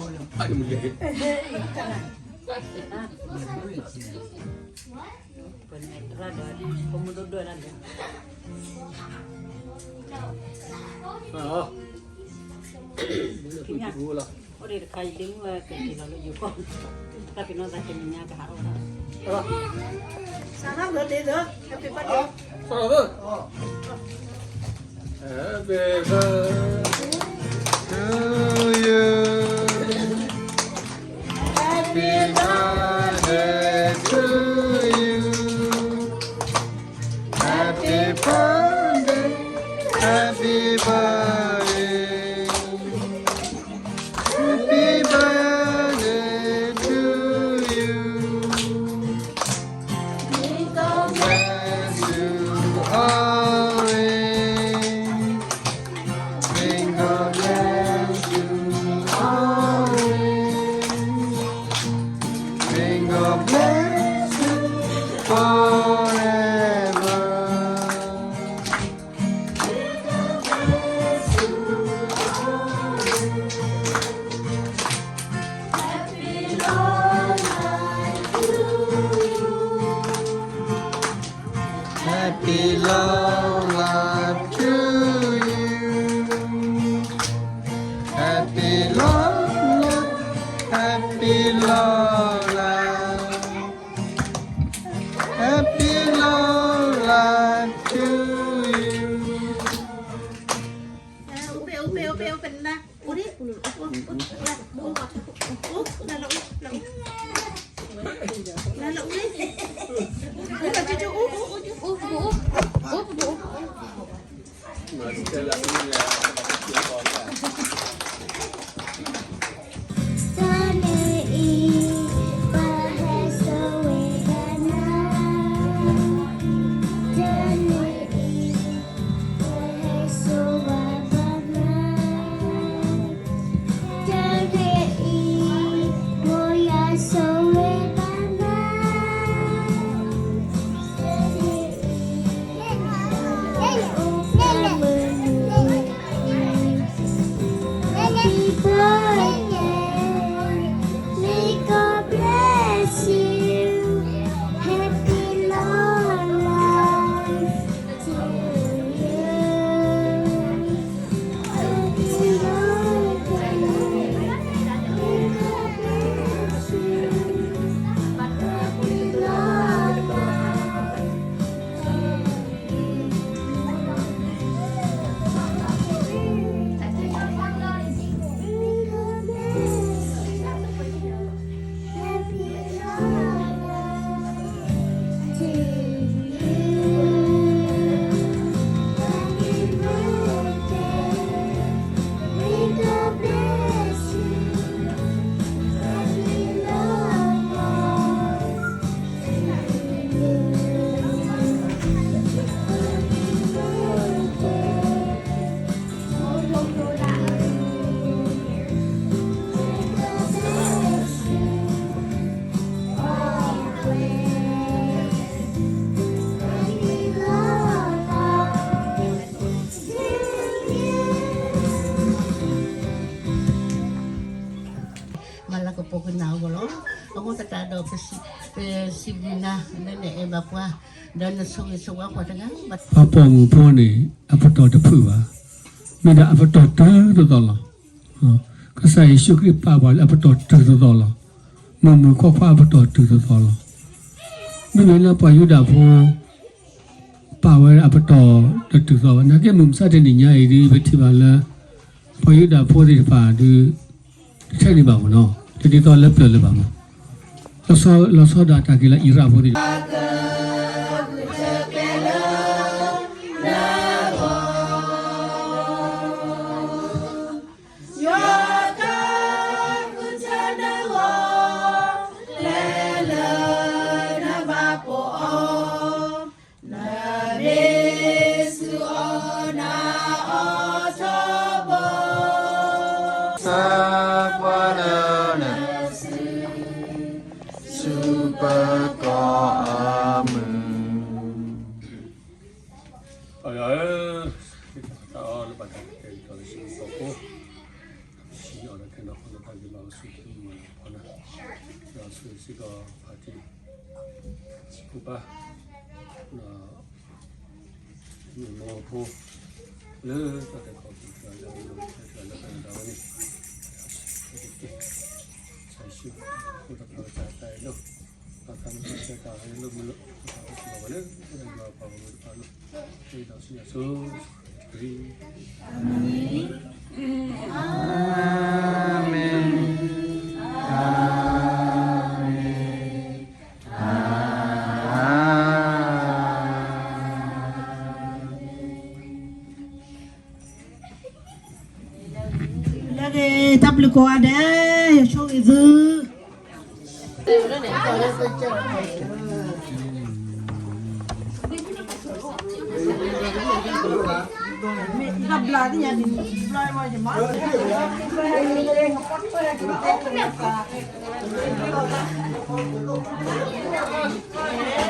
ပှၤန့ၣ်တရၣ်ဒီး ပမုၢ်ဒိၣ်ဒိၣ်ဝဲဒၣ်လၢ အိၣ်ဒံးတခါ ယဒ့မုၣ်ဝဲကက့ၤလီၤလၢယိၤကီၢ်, တၢ်ပ့ၤနီၣ်သးတနံၤညါကဟးအီၣ်ဝဲဒၣ်, စးထီၣ်လၢလ့လၢ Happy birthday. Happy birthday to you. Happy birthday to you. Happy birthday, happy birthday, happy birthday to you. May God bless you always. May God bless you always. May God bless you forever. Happy long life to you. Happy long life to you. Happy long life, happy long life, happy long life to you. မၤလၤကပီၤကနၣ်အဂီၢ်လီၤ. အဃိသတးဒီး ပစံးဘျုးနၤလၢနအဲၣ်ဘၣ်ပှၤ, ဒီးနဆိၣ်ဂ့ၤဆိၣ်ဝါပှၤတဂၤဘၣ်. ပှၤပိာ်မုၣ်ဖိန့ၣ် အပတီၢ်တဖုဘၣ်, မ့ၢ်ဒၣ်အပတီၢ်တုၤသိးသိးလီၤ. ကစၢ်ယ့ၣ်ၡူးခရံာ်ပာ်ပှၤလၢအပတီၢ်တုၤသိးသိးလီၤ. မုၣ်မုၣ်ခွါခွါအပတီၢ်တုၤသိးသိးလီၤ. မ့မ့ၢ်လၢပှၤယူဒၤဖိ ပာ်ဝဲအပတီၢ်တတုၤသိးဘၣ်. နာ်က့မုၢ်မဆါတနံၤညါအံၤဒ် ပထံၣ်ဘၣ်လၢ ပှၤယူဒၤဖိသ့ၣ်တဖၣ်ဒ် တထဲန့ၣ်ဘၣ်မ့ၢ်နီၤ, တဒ်သိးလၢပျၢၤလၢၤဘၣ်မ့ၢ်, လီၤဆီဒၣ်တၢ်က့ၤလၢအံရၣ်ဖိသ့ၣ်တဖၣ် ယွၤကဃုထၢနဂီၢ် ကျဲလၢနဘၣ်ပိာ်အီၤ, နမ့ၢ်စူၢ်အီၣ်နာ်အီၤထီဘိ, စၢ်ပှၤလၢနစု ဆူပကီၢ်အမုၢ် အၢ တၢ်အီၣ်လၢဘၣ်တၢ်ကတဲာ်ကတီၤလၢဆံးဖိ ဆံးအီၤဒီးခဲနီၢ်ခိလၢတၢ်ဂ့ၤမး အိၣ်ဆူၣ်အိၣ်ချ့မုၢ်လၢ်ဖီလာ်, ဒီးဆိၣ်ဂ့ၤစ့ၢ်ကီးဖါတံၢ် ဖိပၢ်, ဒီး မ့ၢ်မိၢ်ဖိ လၢတၢ်တဲခီၣ်ပူၤတဂၤလၢအအိၣ်ဒီးတၢ်လၢတၢ်ဒၣ်ဝဲန့ၣ်, ဆၢဂ့ၤက့ၤ, ဆၢဂ့ၤဆူ ဖိတဖၣ်ကစၢ်တၢ်အဲၣ်ဒိၣ်, ဘၣ်ဃးလၢတၢ်ဆၢတၢ်အဲၣ်ဒိၣ်မုၢ်လၢ် ပှၤအိၣ်စ့ၢ်ကီးဝဲလၢ တၢ်ဒၣ်ဝဲပှၤဂီၢ်မုၢ်တဖၣ်လီၤ, ဃ့ဒီးဆူညါဆိ ခရံာ် အၤမ့ၣ်, အၤမ့ၣ်, အၤမ့ၣ်. လၢတၢ်ဘျုးကိးဂၤဒဲး ယဆိၣ်ဂ့ၤသု တၢ်ဘျုးသ့ၣ်ညါဒ်န့ၣ် ဘျီယမၤ တၢ်ဘျုးသ့ၣ်ညါဒ်န့ၣ် ဘျီယမၤ ယမၤ တၢ်ဘျုးသ့ၣ်ညါဒ်န့ၣ်